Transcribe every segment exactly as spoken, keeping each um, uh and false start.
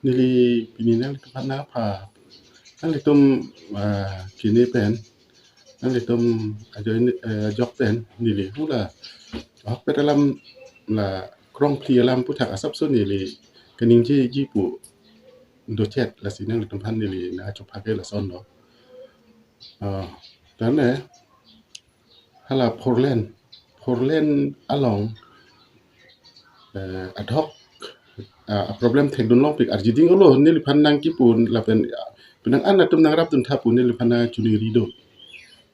Neli pini nanglitum aphan nangpha, nanglitum, ah, kini pen, nanglitum ajoine, eh, ajok pen neli hula ahokpet alam, la krongphli alam aputhak asapso neli kaningjeji pu dochet, lasi nanglitum aphan neli nangchopha ke lasonlo. Ah, tane hala four lane, four lane along, eh, ad hoc, ah, problem thekdun longpik, arjiding olo neliphan nangkipu lapen, ah, penang an atum nangrapdun tha pu neliphan nangchiningri do.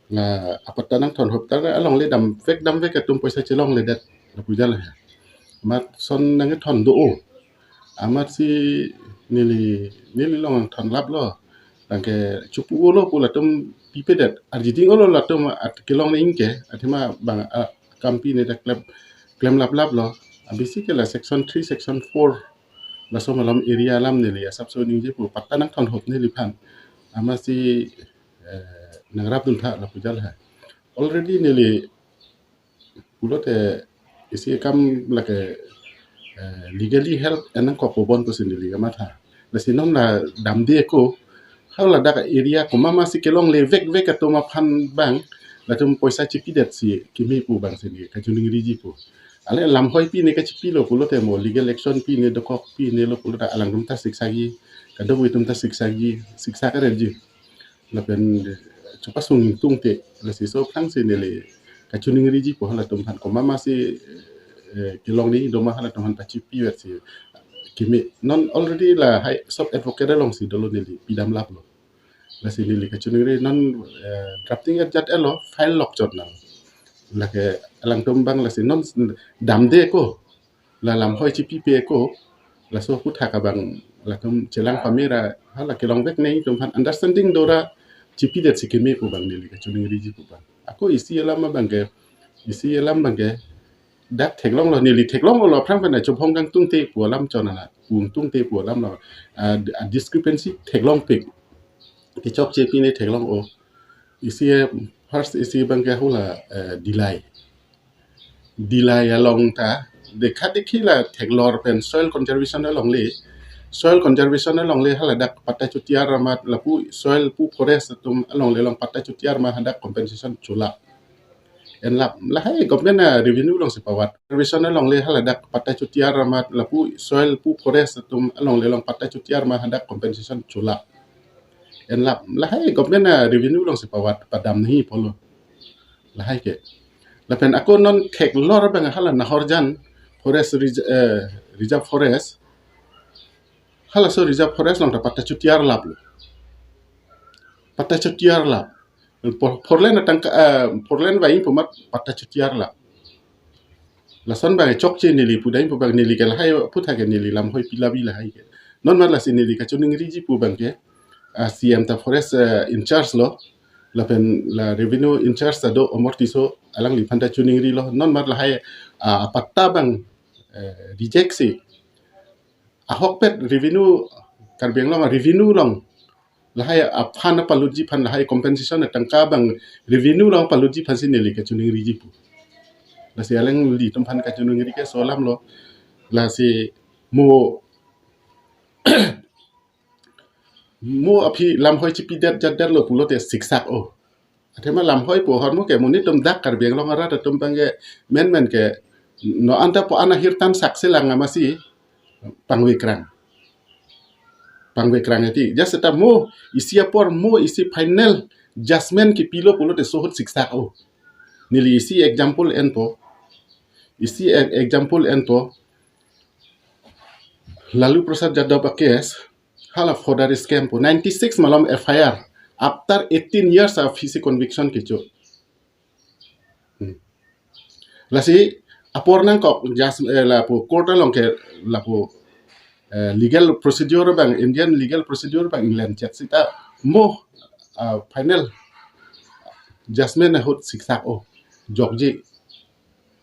Na apatta nangthon hop ta alongle damvek damvek atum poisa chelongledet, lapu jal he. Amat son nangthon do o. Amatsi neli, neli along thon laplo. Tangke chipu olo pu latum pipedet. Arjiding olo latum at kelong ne ingke, athema bang, ah, kampi ne ta klem, klem laplaplo. Abisi ke la section three, section four, laso malom area alam neli asapso ningje pu patta nangthon hop neliphan. Amatsi, eh, nangrapdun tha lapu jal he. Already neli pulote isi akam lake, eh, legally help en nangkok pu bon pusi neli kamatha. Lasi non la damde ako, hala dak area komat masi kelongle vekvek atum aphan bang, latum poisa chipidetsi keme pu bangsi neli kachiningriji pu. Ale lamhoi pi ne kachipilo pulote mo legal action pi ne dokok pi ne lo pulote alangtum ta siksaji, kadokave atum ta siksaji, siksa karepji. Lapen chepasung tungte, lasi laso aphrangsi neli kachiningriji pu halatum aphan komat masi, eh, kelong ne do ma halatum aphan pachipivetsi keme. Non already lahai sub advocate alongsi dolo neli pidam laplo. Lasi neli kachiningri non, eh, drafting ajat elo file lok chot nang. Lake alangtum bang lasi non damde ako, la lamhoi chipipe ako, laso aputhak abang latum chelang pamera hala kelongvek ne atum aphan understanding dora chipidetsi keme pu bang neli kachiningriji pu bang. Ako isi alam abang ke, isi alam abang ke dak theklonglo, neli theklonglo aphrang pen chobhong kangtungte pu alam chonana, kangtungte pu alam lo, ah, ah, discrepancy theklongpik. Kechokche pi ne theklong o. Isi, eh, first isi abang ke hula, eh, Dillai. Dillai along ta dekha dekhi la theklor pen soil conservation alongle, soil conservation alongle haladak patta chutiar amat lapu soil pu forest atum alongle along patta chutiar ma hadak compensation cholap. En lap lahai government a revenue alongsi pawat. Conservation alongle haladak patta chutiar amat lapu soil pu forest atum alongle along patta chutiar ma hadak compensation cholap. En lap lahai government a revenue alongsi pawat padam nahi pulo. Lahai ke. Lapen ako non theklor abang hala Nahorjan forest reserve, eh, reserve forest. Halaso reserve forest along ta patta chutiar laplo. Patta chutiar lap. Four, four lane atangka, eh, four lane vai pu amat patta chutiar lap. Lason abang chokche neli pudam pu bang neli ke lahai aputhak ke neli lamhoi pilabi lahai ke. Non amat lasi neli kachiningriji pu abang ke, ah, C M ta forest, eh, in charge lo, lapen la revenue in charge ta do Amar Tisso, alangliphan ta chiningrilo. Non amat lahai, ah, patta abang, eh, reject si ahokpet revenue, Karbi Anglong revenue along lahai aphan palutji aphan lahai compensation atangka abang revenue along palutji aphansi neli kachiningriji pu. Lasi alanglitum aphan kachiningri ke laso alam lo. Lasi mo, mo aphi lamhoi chipidet jatdetlo pulote siksak o. Athema lamhoi pu ahormu ke monit atum dak Karbi Anglong arat atum abang ke menmen ke non anta po ana hirtan sakselang amatsi pangvekrang. Pangvekrang eti. Just seta mo isi apor mo isi final judgment kipilo pulote laso ahut siksak o. Neli isi example enpo. Isi e-, example enpo. Lalu Prasad Yadav a case, hala fodder scam pu ninety-six malom F I R. After eighteen years of his conviction kecho. Hmm. Lasi apor nangkok jas, eh, lapu court along ke lapu, eh, legal procedure abang, Indian legal procedure abang England chet seta mo, ah, final judgment ahut siksak o. Jokji.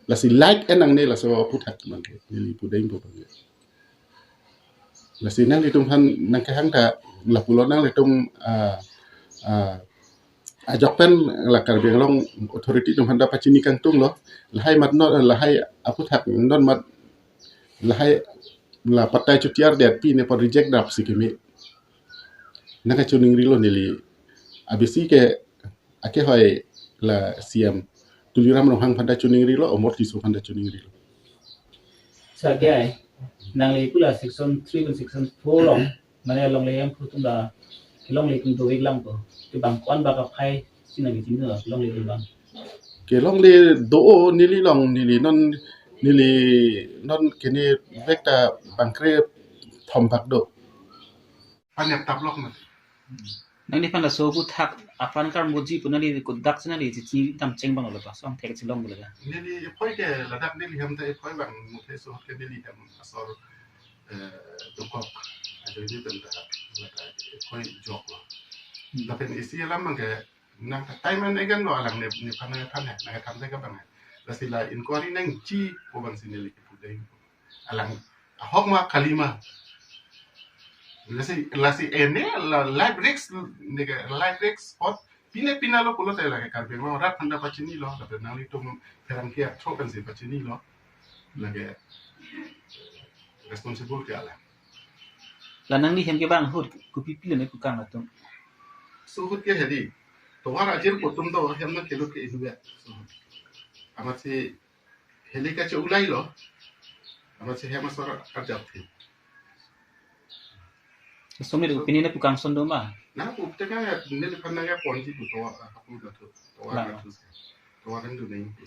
Lasi like en nangne laso aputhak abang ke neli pudam pu abang ke. Lasi nanglitum aphan nangkehang ta lapulo nanglitum, ah, ah, ajok pen la Karbi Anglong authority atum aphan ta pachini kangtunglo. Lahai amat non, lahai aputhak non amat lahai la patta chotiar det pi ne apot reject dap si keme. Nangkachoningrilo neli. Abisi ke akehoi la C M Tuliram Ronghang aphanta choningrilo, Amar Tisso aphanta choningrilo. Sir, ke ai, nangli pu la section three pen section four along, mane longle hemphu atum la, kelongle atum dovek lang ko. Kevang ko-an bak aphai si nangli chini lo, kelongle atum bang. Kelongle do-o, neli along, neli non, neli non kene vek ta bang krethom bak do. Aphan nep taplok ma. Nangliphan laso aphuthak apran karmoji pu nangli kodak si nangli chichi dam cheng abang lo, laso angthek chelong lo ka. Neli ephoi ke ladak neli hem ta ephoi abang muthe, sohot ke neli hem asor, eh, dokok. Ajoine pen ta ladak ephoi joklo. Hmm. Lapen isi alam abang ke nang time and again lo alang ne, nephan nangthan he, nangthan he ka abang he. Lasi la inquiry nangji pu abang si neli kipu dei. Alang ahok ma kali ma. Lasi, lasi ene la life risk, ne ke life risk apot pine pina lo pulote lake Karbi Anglong arat aphanta pachinilo, lapen nanglitum pherangke athro pensi pachinilo, lake responsible ke alang. La nangli hem kevang ahut kopi pilo ne kukang atum? Sohot ke hedi, tovar ajir atum do hem nangkelut ke inut ya. Sohot. Amatsi heli kache-ulailo. Amatsi hem asor arjap thi. Sumi do pini ne kukang son do ma? Na pu te ka neliphan nangkeponji pu tovar, apu na thu. Tovar na thu. Tovar nangdun nangji pu.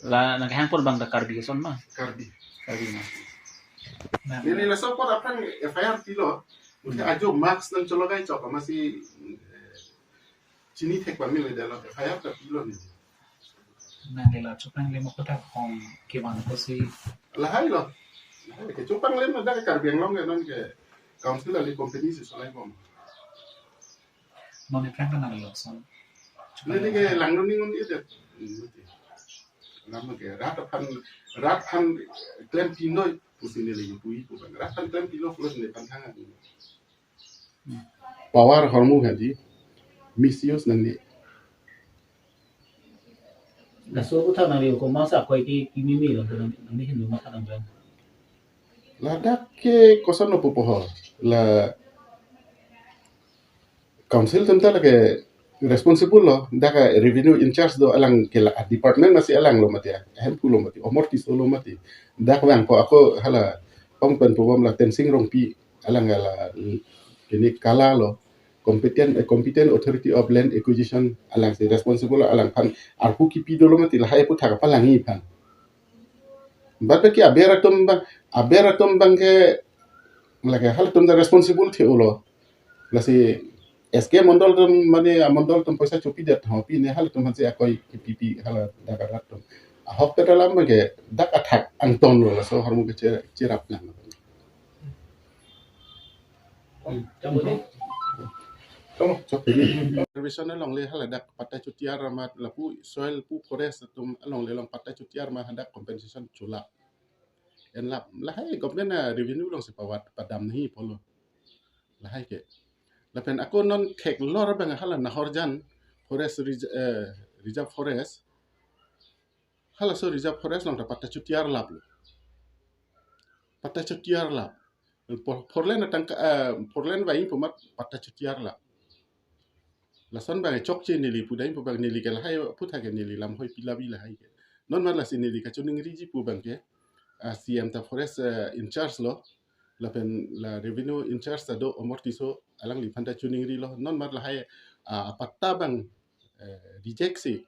La nangkehang apor abang ta Karbi ason ma? Karbi. Karbi ma. Neli laso apot aphrang F I R pilo. Muthe ajo mask nangchologai chok amatsi, eh, chini thek pamil de lo, F I R ta pilo neli. Nangli la chupang le mo kotak hong kevang ko si. Lahai lo. Lahai ke chupang le mo dak Karbi Anglong ke non ke council ali company si solai bom. Non aphrang kan nangli lo son. Neli ke langdun ning un ite. Lam ke rat aphan, rat aphan klem pinoi pusi neli pui pu abang. Rat aphan klem pilo pulo neli phan thang. Power ahormu hedi, misuse nangji. Laso aphuthak nangli komatsi akoi ke kimi mi lo, nangli hindu matha nang bang. Ladak ke koson lo pupo ho, la council atum ta lake responsible lo, dak a revenue in charge do alang ke la department masi alang lo mati, hemphu lo mati, Amar Tisso lo mati. Dak vangpo ako hala pong pen pu bom la Tensing Rongpi, alang la ini kala lo, competent, eh, competent authority of land acquisition, alang si responsible, alang aphan arpu kipi dolo mati, lahai aphuthak palangji aphan. Bat baki aber atum abang, aber atum abang ke lake halatum ta responsible the-olo. Lasi S K mondol atum mane amondol atum poisa chopi det ho, pine halatum aphansi akoi kipi pi hala dak arat atum. Ahok ke dalam ke dak athak angton lo, laso ahormu ke che-, cherap nang. Hmm, chamo dei. Chamo, chok ini. Conservation alongle haladak patta chotiar amat lapu soil pu forest atum alongle along patta chotiar ma hadak compensation chulap. En lap lahai government a revenue alongsi pavat padam nangji pulo. Lahai ke. Lapen ako non theklor abang hala Nahorjan forest res-, eh, reserve forest. Halaso reserve forest along ta patta chotiar lap lo. Patta chotiar lap. Por-, porlen atangka, eh, porlen vangji pu amat patta chotiar lap. Lason abang chokche neli pudai pu abang neli ke lahai aphuthak ke neli lamhoi pilabi lahai ke. Non mar lasi neli kachoningriji pu abang ke, ah, C M ta forest, eh, in charge lo. Lapen la revenue in charge ta do Amar Tisso, alangliphan ta choningrilo. Non mar lahai, ah, patta abang, eh, reject si.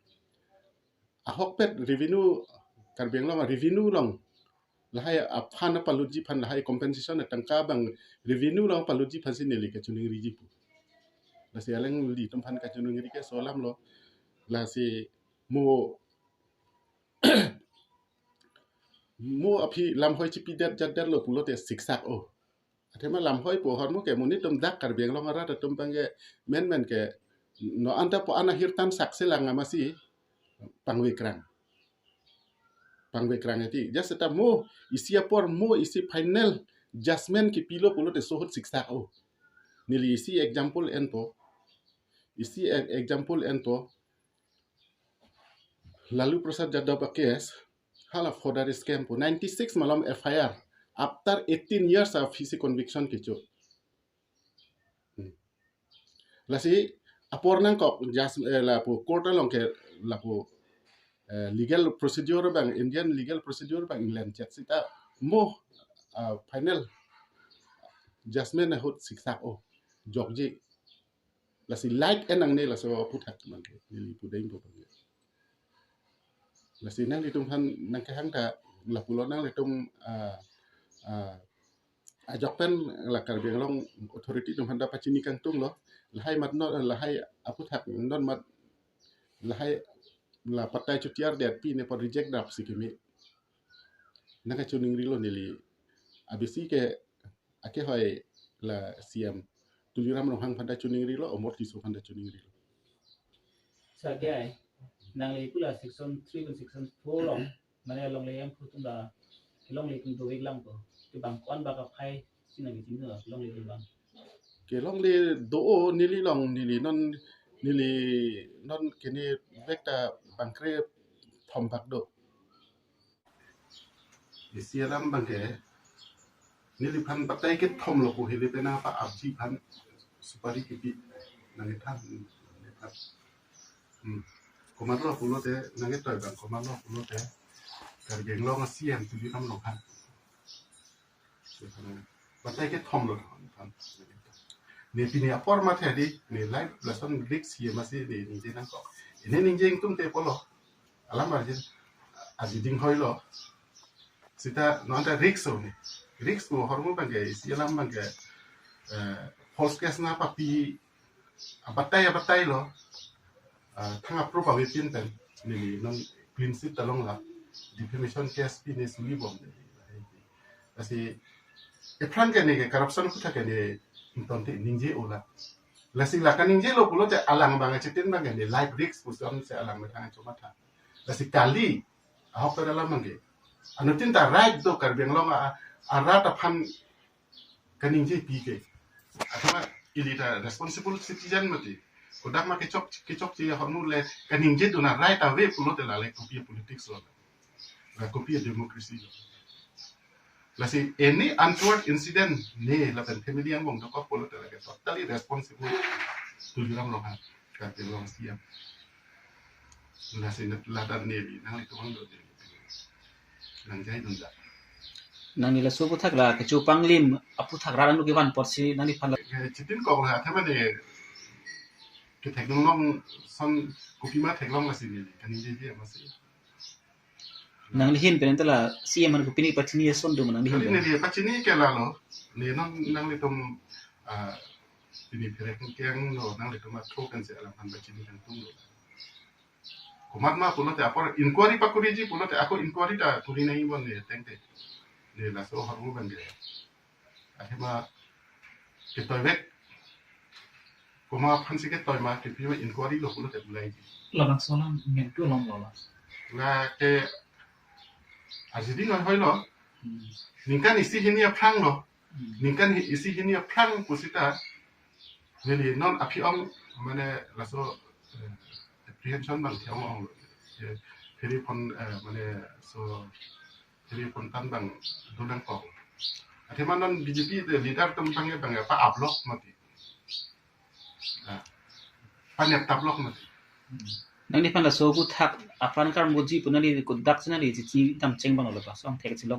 Ahokpet revenue, Karbi Anglong revenue along lahai aphan apalutji aphan lahai compensation atangka abang revenue along apalutji aphansi neli kachoningriji pu. Lasi alanglitum aphan kachoningri ke laso alam lo. Lasi mo, mo aphi lamhoi chipi det jat det lo pulote siksak o. Athema lamhoi pu ahormu ke monit atum dak Karbi Anglong arat atum abang ke menmen ke no anta pu an ahirtan sakselang amatsi pangvekrang. Pangvekrang eti. Just seta mo isi apor mo isi final judgment kipilo pulote sohot siksak o. Neli isi example enpo. Isi e-, example enpo. Lalu Prasad Yadav a case, hala forgery scam pu ninety six malom F I R. After eighteen years aphi si conviction kecho. Hmm. Lasi apor nangkok, just, eh, lapu court along ke lapu, eh, legal procedure abang, Indian legal procedure abang England chot seta mo, ah, final judgment ahut siksak o, jokji. Lasi light en nangne laso aphuthak man ke, neli pudengpo man ke. Lasi nanglitum aphan nangkehang ta lapulo, nanglitum, ah, ah, ajok pen la Karbi Anglong authority atum aphan ta pachini kangtung lo. Lahai mat non, lahai aphuthak non mat, lahai la patai chutiar det pi ne apot reject dap si keme. Nangkachiningrilo neli. Abisi ke akehoi la C M Tuliram Ronghang aphan ta chiningrilo, Omor Tisso aphan ta chiningrilo. Sir, ke ai, nangli pu la section three pen section four along, mane longle amphu atum la, longle atum dovek lang po. Ke bang ko-an bak aphai si nangli chini lo, longle atum bang. Ke longle do-o, neli long, neli non, neli non kene vek ta bang kre thom bak do. Isi alam abang ke, neliphan batai kethom lo pu hile pen apa apji aphan supari kipi nangkethan, nangkethan. Hmm. Komatlo pulote, nangketoi abang komatlo pulote, Karbi Anglong a C M Tuliram Ronghang. Batai kethom lo. Ne pini apor matha di, ne life lesson risk ye masi ne ningje nangkok. Ini ningje ingtum te pulo. Alam arjin, aji dinghoilo. Seta non ta risk o ne. Risk o ahormu abang ke, isi alam abang ke, eh, false case nangpapi, abatai, abatai lo. Ah, thang apro pawi pin pen, neli non clean sheet ta long la, defamation case pi ne suli bom ne. Lasi, ephrang ke ne ke corruption aphuthak ke ne ingtonte ningje-o la. Lasi la kaningje lo pulote alang abang achitin abang ke ne life risk puson si alang methang chomatha. Lasi kali, ahok pen alam abang ke. Anuttin ta right do Karbi Anglong a, arat aphan kaningjepi ke. Athema ili ta responsible citizen mati. Kodak ma kechok, kechokche ahormu le kaningjedun a right ave pulote la le kopi politics lo. La kopi democracy lo. Lasi any untoward incident ne lapen family angbong dokok pulote lake totally responsible Tuliram Ronghang, Karbi Anglong C M. Lasi net ladan neli nanglitum do neli. Nangjaidun da. Nangli laso aphuthak la kecho panglim aphuthak rat anu kevan apotsi nangliphan la. Eh, chitin kok la, athema ne ketheklong long son kopima theklong lasi neli kaningjeje masi. Nangli ahin pen ta la C M aphan kopine pachini ason do ma nangli ahin pen? Kali neli pachini ke lalo, ne nang, nanglitum, ah, pini pherek keng lo, nanglitum athro pen si alam aphan pachini kangtung lo. Komat ma pulote apor inquiry pakuriji pulote ako inquiry ta kuri nangji bon ne tengte. Ne laso ahormu abang ke. Athema ketoi vek. Komat aphan si ketoi ma, kepi ma inquiry lo pulote ulai. Labangso alam men tu long lo la. Lake aji dinghoilo. Hmm. Ningkan isi hini aphrang lo. Hmm. Ningkan hi-, isi hini aphrang pusita. Neli non aphi ong mane laso, eh, apprehension abang the-ong ong lo. Eh, phiri phon, eh, mane so phiri phon tan abang do nangkok. Athema non B J P de leader atum abang abang pa-up lok mati. Ah, panep tap lok mati. Nangliphan laso aphuthak apran karmoji pu nangli kodak si nangli chichi damcheng abang lo ba, song thek si long.